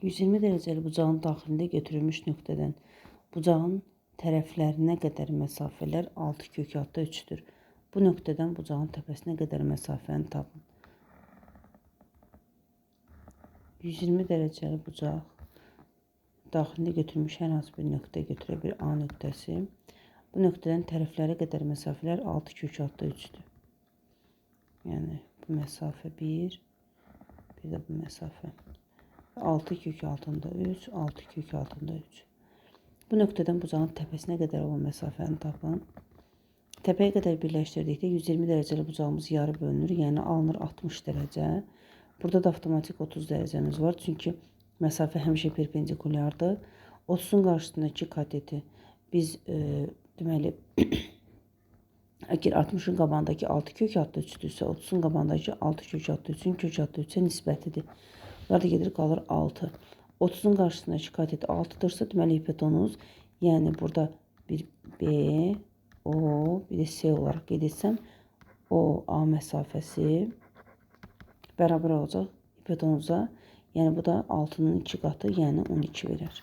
120 dərəcəli bucağın daxilində götürülmüş nöqtədən bucağın tərəflərinə qədər məsafələr 6 kök altda 3-dür. Bu nöqtədən bucağın təpəsinə qədər məsafəni tapın. 120 dərəcəli bucaq daxilində götürülmüş hər hansı bir nöqtə götürə bir A nöqtəsi. Bu nöqtədən tərəflərə qədər məsafələr 6 kök altda 3-dür. Yəni bu məsafə 1, bir də bu məsafə. 6 kök altında 3, 6 kök altında 3. Bu nöqtədən bucağın təpəsinə qədər olan məsafəni tapın. Təpəyə qədər birləşdirdikdə 120 dərəcəli bucağımız yarı bölünür, yəni alınır 60 dərəcə. Burada da avtomatik 30 dərəcəmiz var, çünki məsafə həmişə perpendikulyardır. 30-un qarşısındakı kateti biz deməli əgər 60-ın qabağındakı 6 kök altda 3-dürsə, 30-un qabağındakı 6 kök altda 3-ün kök altda 3-ə nisbətidir. Bunlar da gedir qalır 6. 30-un qarşısındakı katet 6-dırsa, deməli hipotenuz, yəni burada bir B, O, bir də C olaraq qeyd etsəm, O, A məsafəsi bərabər olacaq hipotenuza. Yəni bu da 6-nın 2 qatı, yəni 12 verər.